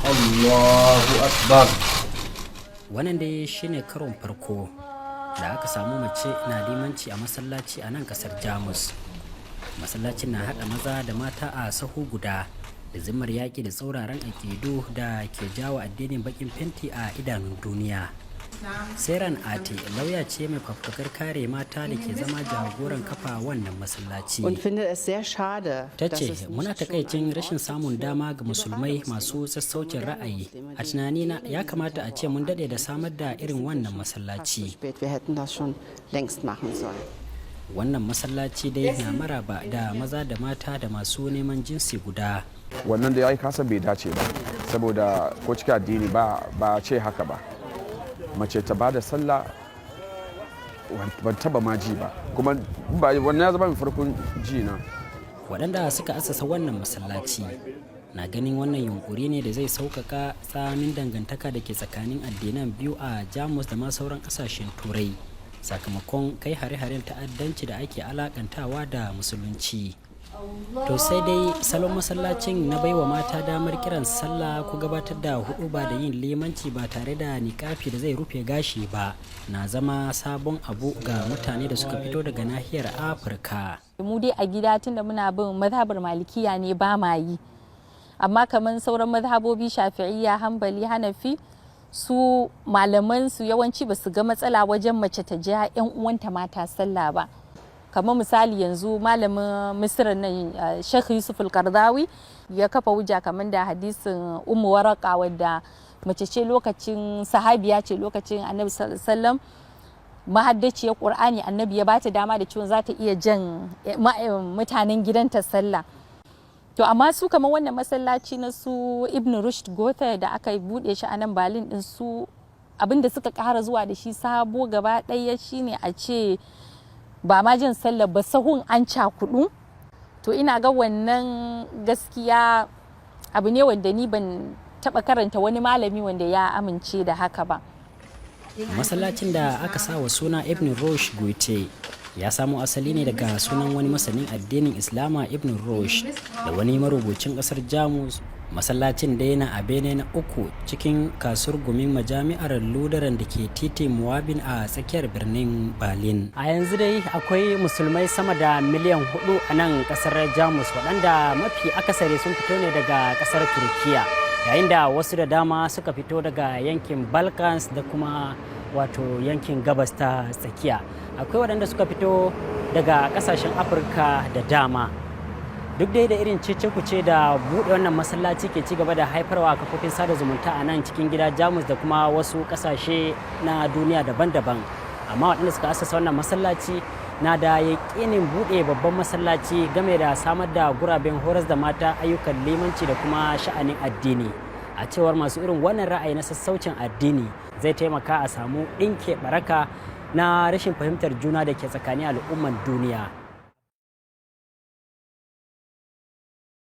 Allahu Akbar. Wannan dai shine karon farko da aka samu mace na limanci a masallaci a nan kasar Jamus. Masallacin na haɗa maza da mata a sahu guda da zimmar yaƙi da tsauraran aƙidu da ke jawo addinin baƙin fenti a idanun duniya. Seran Ate lauya ce mai fafutukar kare mata da ke zama jagoran kafa wannan masallaci. Und finde es sehr schade, Ta ce, "Muna takaicin rashin samun dama ga Musulmai masu sassaucin ra'ayi. A tunanina, ya kamata a ce mun daɗe da samar da irin wannan masallaci." Wir hätten das schon längst machen sollen. Wannan masallaci dai na maraba da maza da mata da masu neman jinsi guda. Wannan da ya yi kasan bai dace ba, saboda ko cikin addini ba ce haka ba. Mace ta ba da sallah, ban taba ma ji ba, kuma wannan ya zama mai farkon ji na. Waɗanda suka asasa wannan masallaci na ganin wannan yunkuri ne da zai sauƙaƙa tsamin dangantaka da ke tsakanin addinan biyu a Jamus da ma sauran ƙasashen Turai, sakamakon kai hare-haren ta'addanci da ake alakantawa da Musulunci. To sai dai salon masallacin na baiwa mata damar kiran sallah ko gabatar da huɗuba da yin limanci ba tare da niƙafi da zai rufe gashi ba na zama sabon abu ga mutane da suka fito daga nahiyar Afirka. Mu dai a gida, tunda muna bin mazhabar Malikiya ne, ba ma yi, amma kamar sauran mazhabobi, Shafi'iyya, Hambali, Hanafi, su malaman su yawanci ba su ga matsala wajen mace ta ja 'yan uwanta mata sallah ba. Kamar misali yanzu malamin Misira nan, Sheikh Yusuf al-Qaradawi, ya kafa hujja kamar da hadisin Ummu Waraka, wadda mace ce lokacin, sahabiya ce lokacin Annabi sallam, mahaddaciyar Qur'ani. Annabi ya bata dama da cewa za ta iya jan mutanen gidanta sallah. To amma su kamar wannan masallaci na su Ibn Rushd Goethe da aka bude shi a nan Berlin din, su abinda suka kara zuwa da shi sabo gaba ɗaya shine a ce ba ma jin sallah ba, sahun an cakudu. To ina ga wannan gaskiya abu ne wanda ni ban taba karanta wani malami wanda ya amince da haka ba. Masallacin da aka sa wa suna Ibn Rushd Goethe ya samo asali ne daga sunan wani masanin addinin Islama, Ibn Rushd, da wani marubucin kasar Jamus. Masallacin da yana a bene na uku cikin kasurgumin majami'ar Lutheran da ke titin Muabin a tsakiyar birnin Berlin. A yanzu dai akwai Musulmai sama da miliyan 4 a nan kasar Jamus, waɗanda mafi akasari sun fito ne daga kasar Turkiya, yayin da wasu da dama suka fito daga yankin Balkans da kuma wato yankin Gabas ta Tsakiya. Akwai waɗanda suka fito daga ƙasashen Afirka da dama. Duk dai da irin cece-kuce da buɗe wannan masallaci ke ci gaba da haifarwa a kafofin sada zumunta a nan cikin gida Jamus da kuma wasu ƙasashe na duniya daban-daban, amma waɗanda suka asasa wannan masallaci na da yaƙinin buɗe babban masallaci game da samar da guraben horas da mata ayyukan limanci da kuma sha'anin addini, a cewar masu irin wannan ra'ayi na sassaucin addini, zai taimaka a samu ɗinke baraka na rashin fahimtar juna da ke tsakanin al'umman duniya.